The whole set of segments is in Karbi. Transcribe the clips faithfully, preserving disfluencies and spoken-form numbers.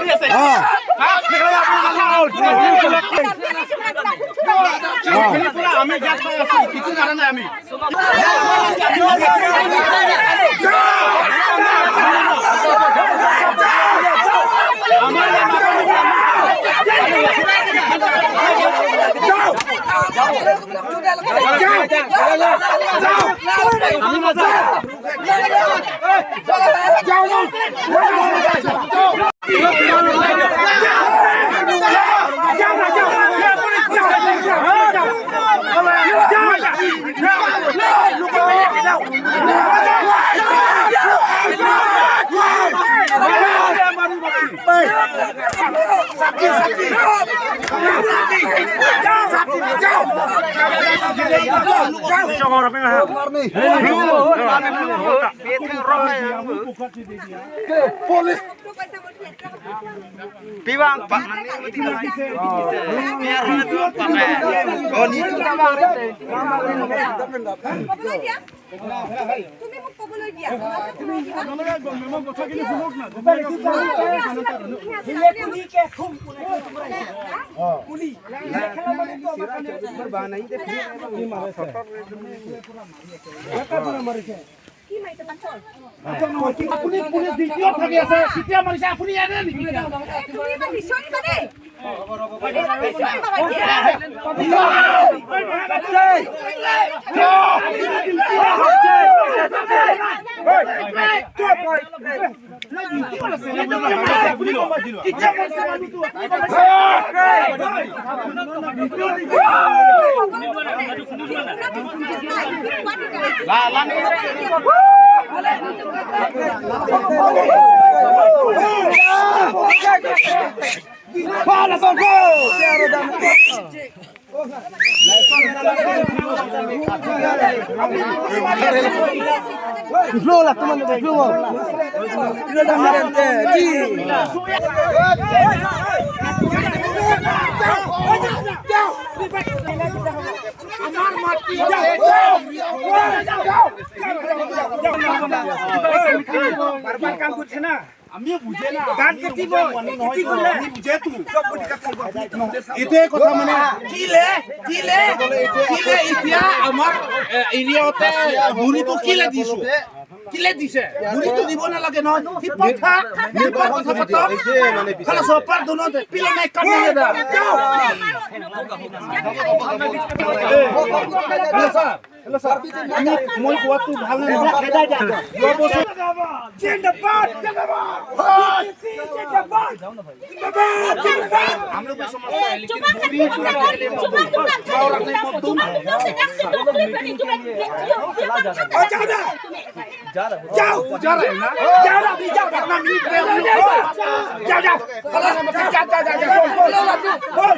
অ। আমি ইয়াত চাই আছো, কিছু মাৰা নাই আমি। Police. Piwang pak mani. Biar ada tuang pak eh. Goni tu tak bang. তুমি মোক ক'বলৈ দিয়া। কি মাৰিছে? আপুনি, আপুনি দ্বিতীয় থাকি আছে, কেতিয়া মাৰিছে আপুনি ইয়াতে নেকি? তুমি ইমান বিচৰি মানে? তুমি ইমান বিচৰি মানে? বারবার কাম করছে না। আমিও বুঝে না। গান আমি কাটিব, বুঝে না, মানুহ নহয় খেতি তো, কৰিলে। আমি বুজে তো। এইটোৱে কথা মানে। কিলে, কিলে, কিলে এতিয়া আমাৰ, এ, এৰিয়াতে গুৰিটো কিলে দিছো? কিলে দিছে? গুৰিটো দিব নালাগে নহয়। সি কথা, সি কথা, কথা। এইটোৱে মানে বিচাৰিছে। খালি চপাৰ দুনো দে, পিলা নাই কাম নাই দা। এ, ছাৰ। হেল্ল' ছাৰ, আমি, মই কোৱাটো ভাল নে নহয়? যোৱা বছৰ জিন্দাবাদ! জিন্দাবাদ! জিন্দাবাদ! हम लोग भी समझते हैं, लेकिन दूरी पूरा करने मत दो। और अपने मत दो। जा रहा है। जा रहा है ना? जा रहा है, जा रहा है। कितना मिनट में हम लोग, जाओ, जाओ। खलास, जा, जा, जा, जा। बोल, बोल, बोल।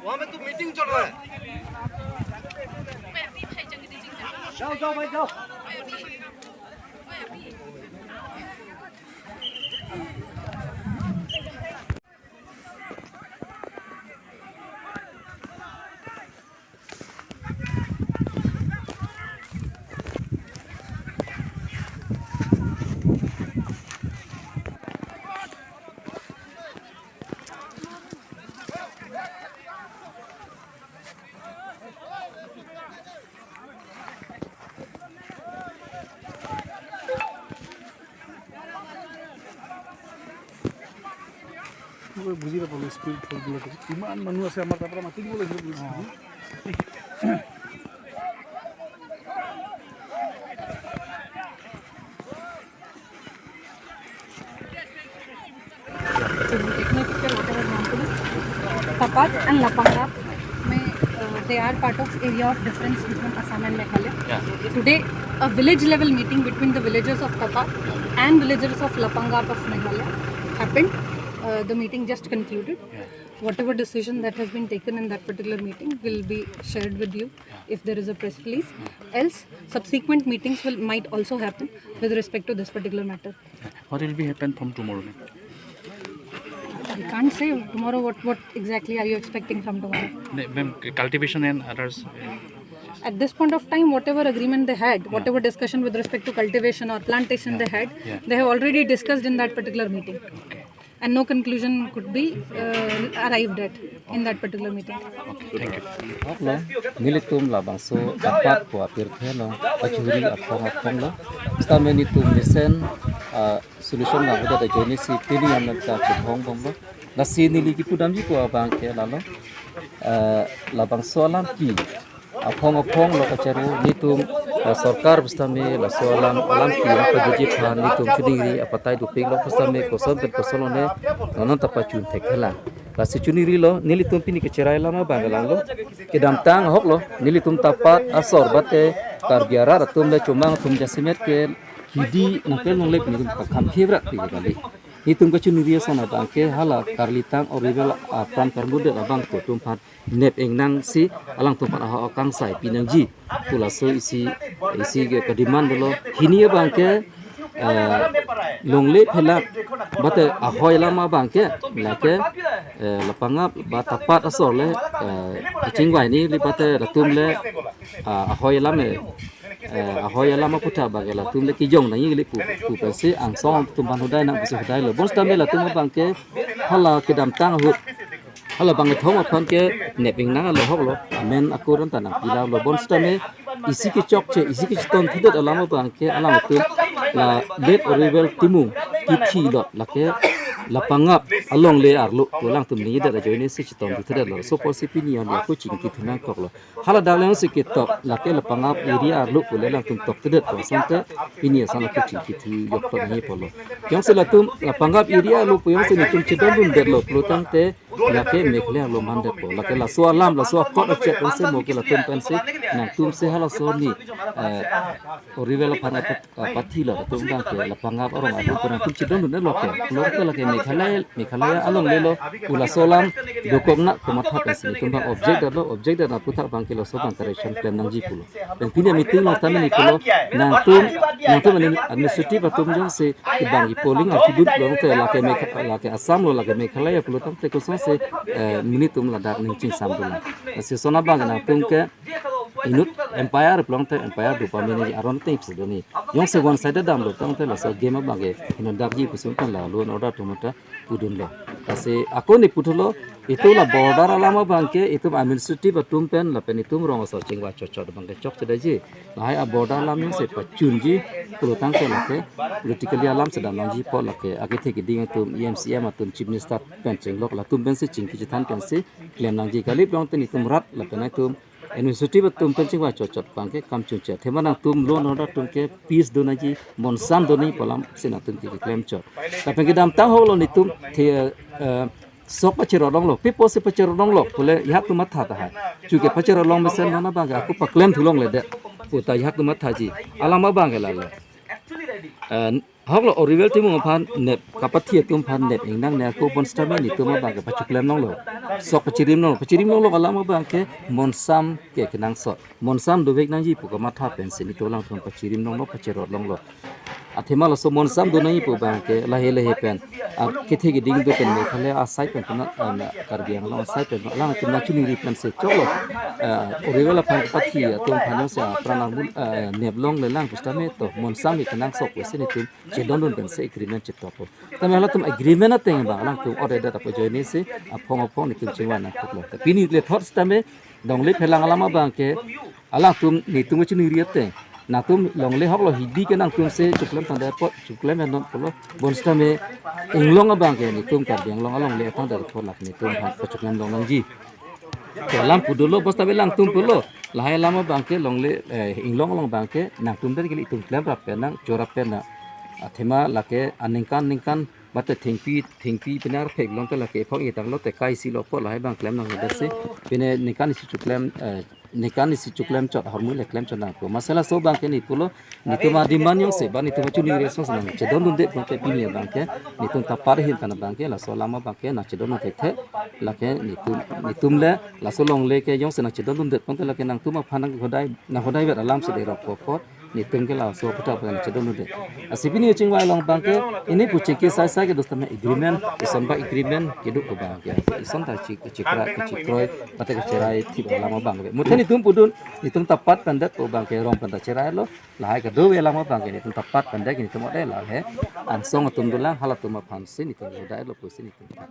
वहाँ में तो मीटिंग चल रहा है। जाओ, जाओ भाई, जाओ। মই বুজি নাপালো, স্পীড ফুটবলটো ইমান মানুহ আছে, আমাৰ তাৰ পৰা মাতি দিব লাগিছিল police. Tepat ang lapang rap may, uh, They are part of area of difference between Assam and Meghalaya. Yeah. Today, a village level meeting between the villagers of Tapat and villagers of Lapangap of Meghalaya happened. Uh, the meeting just concluded. Yeah. Whatever decision that has been taken in that particular meeting will be shared with you if there is a press release. Else, subsequent meetings will might also happen with respect to this particular matter. What will be happen from tomorrow? I can't say tomorrow what, what exactly are you expecting from tomorrow. Ne- Ma'am, cultivation and others. At this point of time, whatever agreement they had, whatever discussion with respect to cultivation or plantation they had, Yeah. they have already discussed in that particular meeting. Okay. And no conclusion could be uh, arrived at in that particular meeting. Okay. Thank you. Lo, nelitum labangso Tapat pu apirthe lo, kachuri aphong aphong lo. Sitame nelitum mesen ah, solution nangkok ajoine si pini an ta chethong bomlo. Lasi neli kipudamji pu abang ke lalo. Ah, labangso alam ke aphong aphong lo kacharo nelitum ah, sorkar pusitame laso alam alam ke nangpajuji aphan nelitum chiningri apatai dopiklo pusitame koson pen koson lone non ta pachun thek hela. Lasi chiningrilo, nelitum pini kecherai alam abang langlo. Kedamtang ahok lo, nelitum Tapat asor bate Karbi arat atum le chomang atum jasemet ke hidi nangkel nonglep nelitum kakham phevrak pi kali. Nelitum kachiningri ason abang ke hala karlitang orivel apran karmudet abang ko atum aphan nep ingnang si alangtum aphan ahok akangsai pinangji pu laso isi isi ke kademand lo. Hini abang ke eh, longle phelak bate ahoi alam abang ke lake eh, Lapangap ba Tapat asor le eh, kachingvai neli bate latum le ah, ahoi alam eh, eh, ahoi alam aputhak abang ke latum le kijong nangji kali pu pu pensi angsong atum aphan hudai nang pusi hudai lo. Bonsitame latum abang ke hala kedamtang ahut hala bangkethom aphan ke nep ingnang alo ahok lo, amen akur an ta nangpi lalo. Bonsitame isi kechokche, isi kechetong thudet alam abang ke alangtum la late Orivel Timung kithi lo, lake Lapangap alongle arlo pu alangtum ningjedet ajoine si chetong thudet lo. Laso apotsi pini an ako chingki thu nangkok lo. Hala dak le si ketok lake Lapangap area arlo pu le alangtum tok thudet pusitame pini ason ako chingki thu yok tok nangji pulo. Jongsi latum Lapangap area arlo pu jongsi nelitum chedondundetlo pulo tangte lake Meghalaya arlo mandetpo. Lake laso alam, laso akot achet pensi mo ke latum pensi nangtum si halaso ni eh, Orivel aphan apat- apathi lo latum abang ke Lapangap arong atum ke nangtum chedondundetlo ke. Lo ke lake Meghalaya, Meghalaya alongle lo pu laso alam dokok nang komatha pensi nelitum abang object detlo, object det aputhak abang ke laso abang correction klem nangji pulo. Pen pini meeting lo tame neli pulo nangtum nangtum admi- administrative atum jongsi kibang ki polling archidut lo te lake Megha- lake Assam lo lake Meghalaya pulo tangte kosonsi eh, nelitum ladak ning chingsam dun. Lasi lason abang nangtum ke inut umpire pulo tangte umpire do pamene aron teng si doni. Jongsi one sided damlo tangte laso game abang ke inut dakji pusi pen la law and order atum ta pudunlo. Lasi ako neli puthulo itum la border alam abang ke itum administrative atum pen lapen itum rong asor chingvai chotchot abang ke chokche daji. Lahai a border alam jongsi pachunji pulo tangte lake politically alam si dam nangji apot lake akethe keding atum E M C M atum chief minister pen chenglok latum pensi chingki chethan pensi klem nangji kali pulo tangte nelitum rat lapen itum administrative atum pen chingvai chotchot abang ke kam chunche. Athema nangtum law and order atum ke peace do nangji, monsam do nangji pu alam si nangtum ke keklem chot. Lapen kedamtang ahok lo nelitum the eh, sok pacherot longlo, pi apotsi pacherot longlo pule jahak atum matha tahai. Chuke pacherot long mesen non abang ke ako paklem thu longledet pu ta jahak atum mathaji. Alam abang ke lalo. Eh, ahok lo Orivel Timung aphan nep kapathi atum aphan nep ingnang ne ako bonsitame nelitum abang ke pachoklem longlo. Sok pachirim longlo, pachirim longlo alam abang ke monsam ke kenangsot. Monsam dovek nangji pu kamatha pensi nelitum alangtum pachirim longlo, pacherot longlo. Athema laso monsam do nangji pu abang ke lahei lahei pen akethe keding do pen Meghalaya asai pen puna ah, Karbi Anglong asai pen alangtum nangchiningri pensi choklo. Ah, Orivel aphan kapathi atum aphan jongsi apran armul ah, nep longlelang pusitame to monsam ke kenangsot pusi nelitum chedondun pensi agreement chetokpo. Tame halatum agreement ateng abang alangtum order det apo ajoine si aphong aphong nelitum chingvai nangkoklo. Pini le thot sitame longle phelang alam abang ke alangtum nelitum chiningri ateng. Nangtum longle ahok lo hidi ke nangtum si choklem tangdet apot choklem non pulo. Bonsitame inglong abang ke nelitum Karbi Anglong alongle tangdet apot lake nelitum aphan pachoklem long nangji. Ke alam pudunlo bonsitame alangtum pulo. Lahai alam abang ke longle eh, inglong along abang ke nangtum pen kali itum klemrap pen nang chorap pen nang. Athema lake aningkan ningkan Mate thengpi thengpi pine arphek long te lake ephong etang lo te kaisi lo po lahai abang klem nangkok det si. Pine ningkan isi choklem, eh, ningkan isi choklem chot ahormu le klem chot nangkok. Masi laso abang ke neli pulo, netum a-demand jongsi ba netum a-chini response nangchedondunde abang ke pini abang ke netum ta parhin tan abang ke laso alam abang ke nangchedondun thekthe. Lake netum netum le laso alongle ke jongsi nangchedondunde abang ke lake nangtum aphan nanghodai nanghodai vet alam si de rok po apot netum ke laso aphuthak abang nangchedondunde. Lasi pini chingvai along abang ke, ili pu chingki saisai ke dostam agreement, ison ba agreement keduk abang ke. Ison ta chi chikra chikroi, mate kacherai thip alam abang ke. Muthe netum pudun, netum ta pat pen det abang ke rong pen ta cherai lo, lahai kedo ave alam abang ke netum ta pat pen det ke netum ode lahai. Angsong atum dolang, halatum aphan si netum hodai lo pusi netum ta.